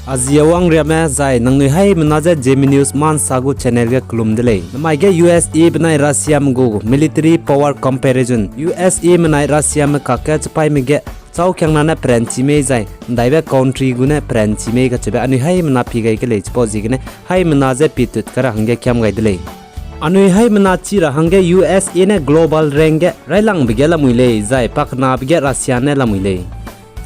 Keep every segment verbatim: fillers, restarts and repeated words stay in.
Azi a wang riame zai nangnui haimena ze Zeme News Mansa gu channel ge kelum de lei. Namai ge U S A benai Russiame gu military power comparison, U S A menai Russiame kakge chipaîme ge châu kiangna ne peranchi mei zai ndaibe country gu ne peranchi mei kacheube anui haimena pi gai ke lei, chipau ziegene haimena je pitut kara hangge kiam gai de lei. Anui haimena chi ra hangge U S A ne global rank ge railangbe ge lamui lei, zai pakenabe ge Russia ne lamui lei.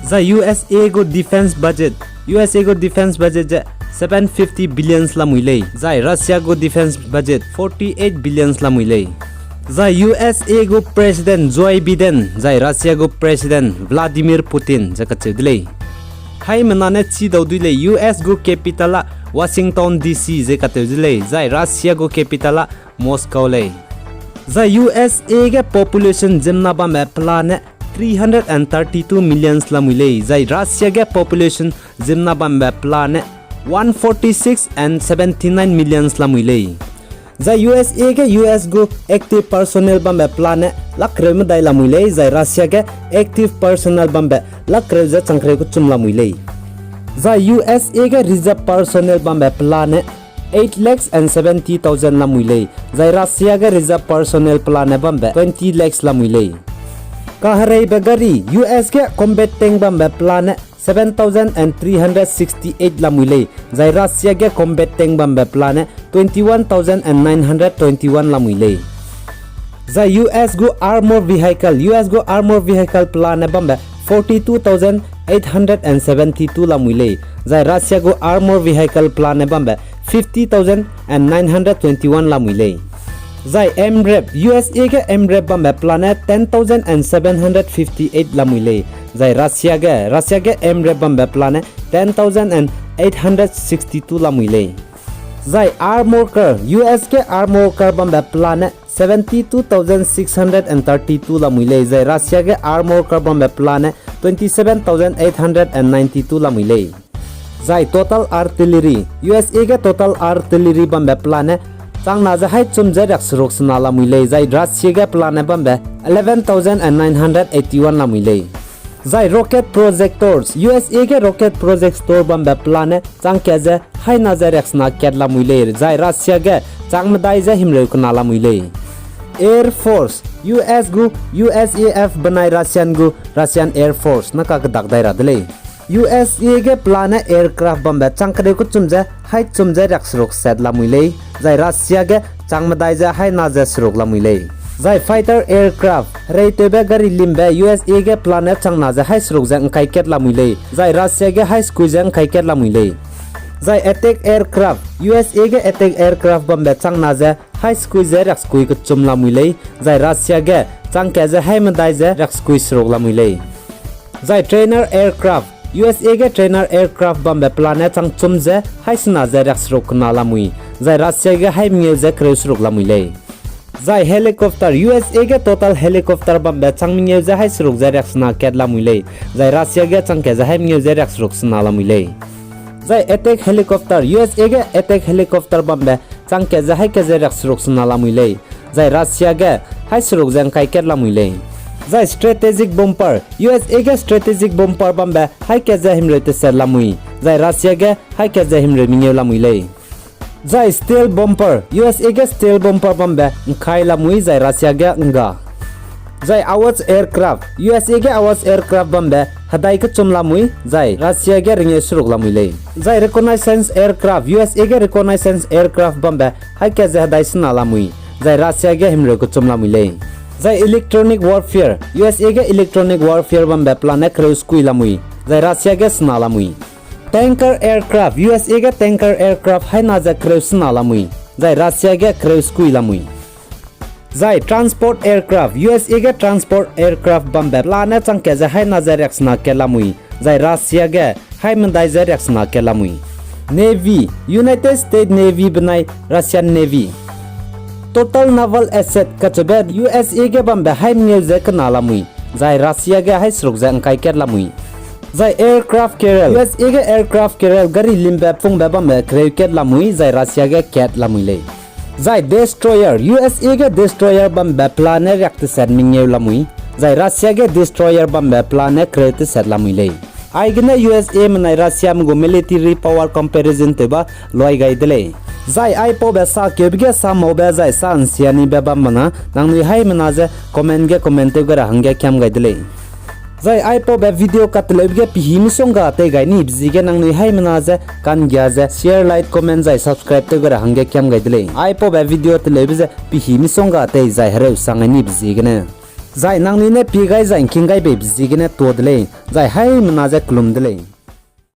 Zai U S A gu defence budget, U S A gu defence budget ze seven fifty billions lamui lei, zai Russia gu defence budget forty eight billions lamui lei. Zai U S A gu President Joe Biden, zai Russia gu President Vladimir Putin ze kacheu de lei. Haimena ne chi dau dui lei, U S gu capital a Washington D C ze katew de lei, zai Russia gu capital a Moscow lei. Zai U S A ge population ziemmena bambe pelane three hundred and thirty-two millions lamui lei, zai Russia ge population ziemmena bambe pelane one forty-six and seventy-nine millions lamui lei. Zai U S A ge U S gu active personnel bambe pelane lak kereu medai lamui lei, zai Russia ge active personnel bambe lak kereu ze chang kereu kechum lamui lei. Zai U S A ge reserve personnel bambe pelane eight lakhs and seventy thousand lamui lei, zai Russia ge reserve personnel pelane bambe twenty lakhs lamui lei. Kahereibe gari, U S ge combat tank bambe pelane seven thousand and three hundred sixty-eight lamui lei, zai Russia ge combat tank bambe pelane twenty-one thousand and nine hundred twenty-one lamui lei. Zai U S gu armor vehicle, U S gu armor vehicle pelane bambe forty-two thousand eight hundred and seventy-two lamui lei, zai Russia gu armor vehicle pelane bambe fifty thousand and nine hundred twenty-one lamui lei. Zai M rap, U S A ge M rap bambe pelane ten thousand and seven hundred fifty-eight lamui lei, zai Russia ge, Russia ge M rap bambe pelane ten thousand and eight hundred sixty-two lamui lei. Zai armor car, U S ge armor car bambe pelane seventy-two thousand six hundred and thirty-two lamui lei, zai Russia ge armor car bambe pelane twenty-seven thousand eight hundred and ninety-two lamui lei. Zai total artillery, U S A ge total artillery bambe pelane changna ze haî chum ze riakseruk sena lamui lei, zai Russia ge pelane bambe eleven thousand and nine hundred eighty-one lamui lei. Zai rocket projectors, U S A ge rocket projector bambe pelane chang kat ze haî na ze riaksena kat lamui lei, zai Russia ge chang medai ze himreu kena lamui lei. Air Force, U S gu U S A F benai Russian gu Russian Air Force ne kakedak dai ra de lei. U S A ge pelane aircraft bambe chang kereu kechum ze haî chum ze riakseruk set lamui lei, zai Russia ge chang medai ze haî na ze seruk lamui lei. Zai fighter aircraft, hereitewbe gari limbe U S A ge pelane changna ze haî seruk ze ngkai kat lamui lei, zai Russia ge haî sekui ze ngkai kat lamui lei. Zai attack aircraft, U S A ge attack aircraft bambe changna ze haî sekui ze riaksekui kechum lamui lei, zai Russia ge chang kat ze haî medai ze riaksekui seruk lamui lei. Zai trainer aircraft, U S A ge trainer aircraft bambe pelane chang chum ze haî sena ze riakseruk kena lamui, zai Russia ge haî mengeu ze kereu seruk lamui lei. Zai helicopter, U S A ge total helicopter bambe chang mengeu ze haî seruk ze riaksena kat lamui lei, zai Russia ge chang kat ze haî mengeu ze riakseruk sena lamui lei. Zai attack helicopter, U S A ge attack helicopter bambe chang kat ze haî kat ze riakseruk sena lamui lei, zai Russia ge haî seruk ze ngkai kat lamui lei. Zai strategic bomber, U S A ge strategic bomber bambe haî kat ze himreu teset lamui, zai Russia ge haî kat ze himreu mengeu lamui lei. Zai stealth bomber, U S A ge stealth bomber bambe ngkai lamui, zai Russia ge ngga. Zai Avaz aircraft, U S A ge Avaz aircraft bambe hedai kechum lamui, zai Russia ge rengeu seruk lamui lei. Zai reconnaissance aircraft, U S A ge reconnaissance aircraft bambe haî kat ze hedai sena lamui, zai Russia ge himreu kechum lamui lei. Zai electronic warfare, U S A ge electronic warfare bambe pelane kereu sekui lamui, zai Russia ge sena lamui. Tanker aircraft, U S A ge tanker aircraft haî na ze kereu sena lamui, zai Russia ge kereu sekui lamui. Zai transport aircraft, U S A ge transport aircraft bambe pelane chang kat ze haî na ze riaksena kat lamui, zai Russia ge haî medai ze riaksena kat lamui. Navy, United States Navy benai Russian Navy. Total naval asset kacheube U S A ge bambe haî mengeu ze kena lamui, zai Russia ge haî seruk ze ngkai kat lamui. Zai aircraft carrier, U S A ge aircraft carrier gari limbe pungbe bambe kereu kat lamui, zai Russia ge kat lamui lei. Zai destroyer, U S A ge destroyer bambe pelane riak teset mengeu lamui, zai Russia ge destroyer bambe pelane kereu teset lamui lei. Aigene U S A menai Russiame gu military power comparison tewba luai gai de lei. Zai aipaube sakeube ge samaube zai sa nsianibe bam mana, nangnui haimena ze comment ge comment tew gai ra hangge kiam gai de lei. Zai aipaube video kateleube ge pihî misongga tei gai nibe ziegene nangnui haimena ze kanggia ze share, like, comment zai subscribe tew gai ra hangge kiam gai de lei. Aipaube video teleube ze pihî misongga tei zai hereu sang gai nibe ziegene. Zai nangnui ne pie gai zai ngking gai beibe ziegene tuâ de lei, zai haimena ze kelum de lei.